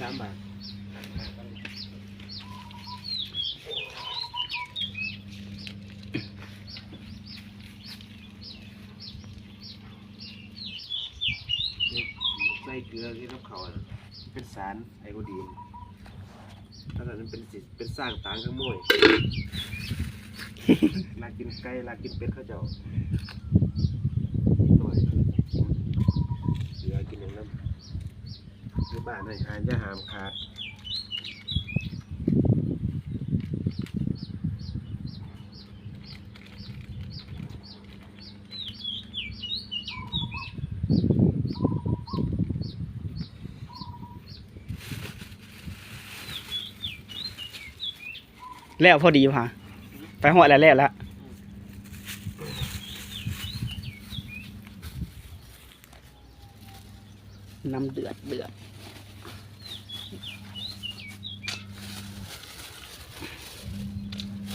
ສາມບາດ. ໃສ່ເກືອເຮັດກັບເຂົ້ານະ ເປັນສານໄອໂອດີນ. ຕອນນັ້ນມັນເປັນຊິ ເປັນຊ້າງຕາງຂະໂມຍ ລັກກິນໄກ່ ລັກກິນເປັດເຂົາເຈົ້າ. ເດັກນ້ອຍເສືອກິນຫຍັງນຳ ຢູ່ບ້ານໃຫ້ອານຢ່າຫ້າມຂາດ. ແລ້ວພໍດີພະ ໄປຮອດແລ້ວ ແລ້ວລະ. ນ້ຳເດືອດເດືອດ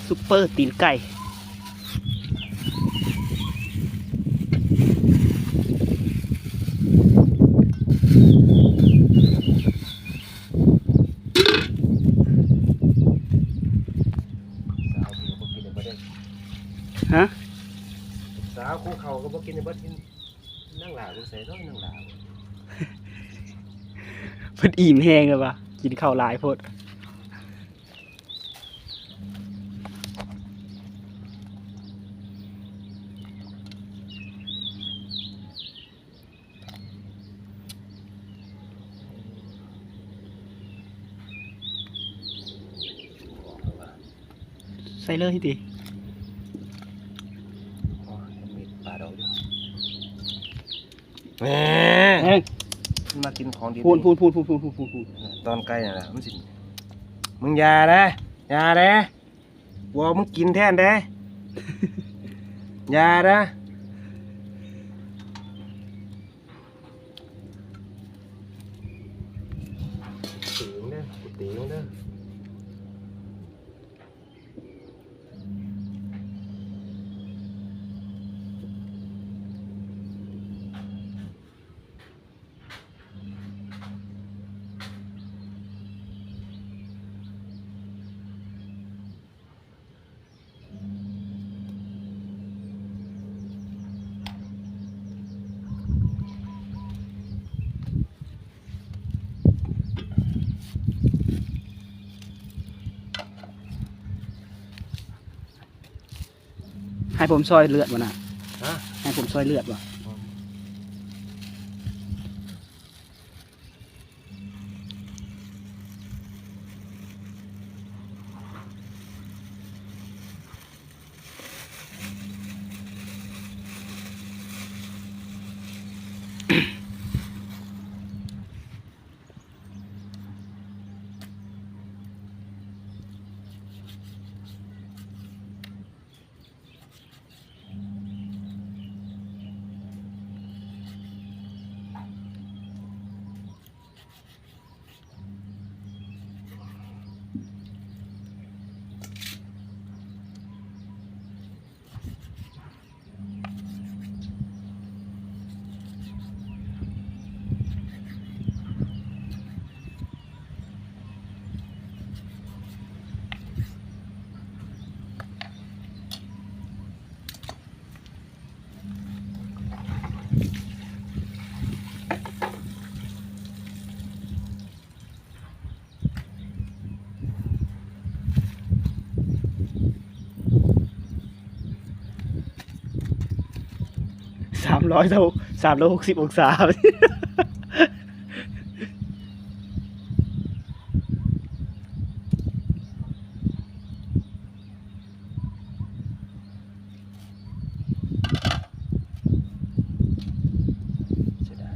ຊຸບເປີຕີນໄກ່. ສາວເພິ່ນກໍບໍ່ກິນໃຫ້ເບິດເດ້. ຮະ? ສາວຄູ່ເຂົ້າກໍບໍ່ກິນໃຫ້ເບິດ. ນາງຫຼ້າຢູ່ໃສເນາະ ນາງຫຼ້າ? ເພິ່ນອີ່ມແຮງແລ້ວວະ ກິນເຂົ້າຫຼາຍໂພດ. ໃສ່ເລີຍຕິ. ໂອ້ຍ ມີດບາດອອກຢູ່. ແໝ ເອີ ມັນມາກິນຂອງດີໆ ພູນໆ ຕອນໄກ່ນັ້ນລະ ມັນຊິ ມຶງຢ່ານະ ຢ່າເດ້ ກວມາມຶງກິນແທນເດ້ ຢ່ານະ. ຕີງເດີ ຕີງເດີ. ໃຫ້ຜົມຊອຍເລືອດບໍ່ນະ? ຮະ? ໃຫ້ຜົມຊອຍເລືອດບໍ່? ບໍ່. ສາມຮ້ອຍ ສາມຮ້ອຍຫົກສິບອົງສາ. ເສຍດາຍ.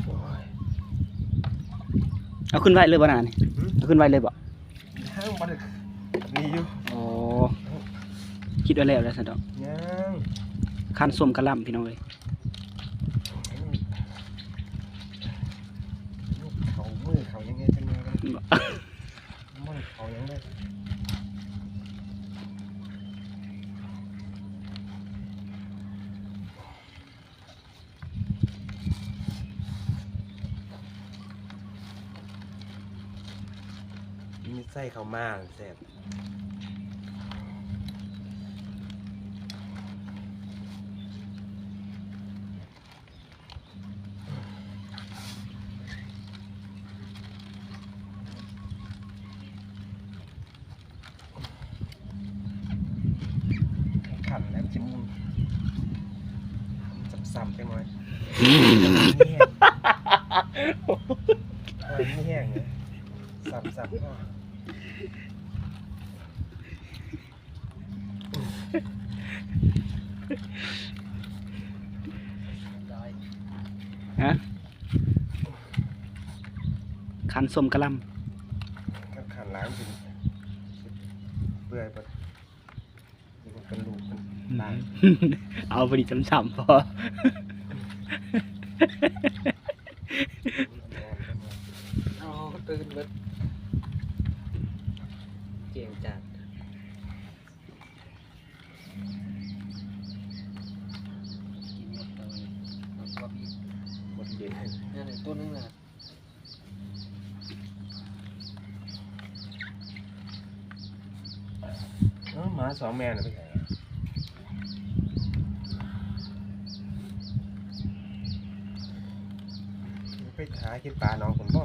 ໂອ້ຍ ເອົາຂຶ້ນໄວ້ເລີຍບໍ່ນານີ້? ຫື? ເອົາຂຶ້ນໄວ້ເລີຍບໍ່? ຍັງບໍ່ໄດ້ ມີຢູ່. ອໍ ຄິດວ່າແລ້ວແລ້ວຊັ້ນດອກ. ຍັງ ຄັນສົ້ມກະຫຼ່ຳ ພີ່ນ້ອງເອີຍ. ເຂົ້າມືເຂົ້າຫຍັງແດ່ຈັກໜ່ອຍກ່ອນ. ບໍ່ ບໍ່ໄດ້ເຂົ້າຫຍັງເລີຍ. ໂອ້ຍ ໃສ່ເຂົ້າມາແຊບ. ຂັນແລ້ວຊິໝຸ່ນ ຊ້ຳໆ ຈັກໜ້ອຍ ມີແຮງ ມີແຮງ ຊ້ຳໆ ພໍ. ຮະ ຂັນສົ້ມກະຫຼ່ຳ ຄັນຂັນຫຼາຍມັນຊິເປື່ອຍເບິດ ນີ້ມັນເປັນລູກ ອືມ ເອົາພໍດີຊ້ຳໆ ພໍ ເອົາຕື່ນເບິດ ແຈງຈານ. ກິນໝົດແລ້ວນີ້ ມັນກໍມີ ໝົດເດ ນັ້ນແຫຼະ ໂຕໜຶ່ງນະ. ເອີ ໝາສອງແມ່ນະ ໄປໃສລະ? ໄປຫາກິນປາໜອງພຸ້ນບໍ?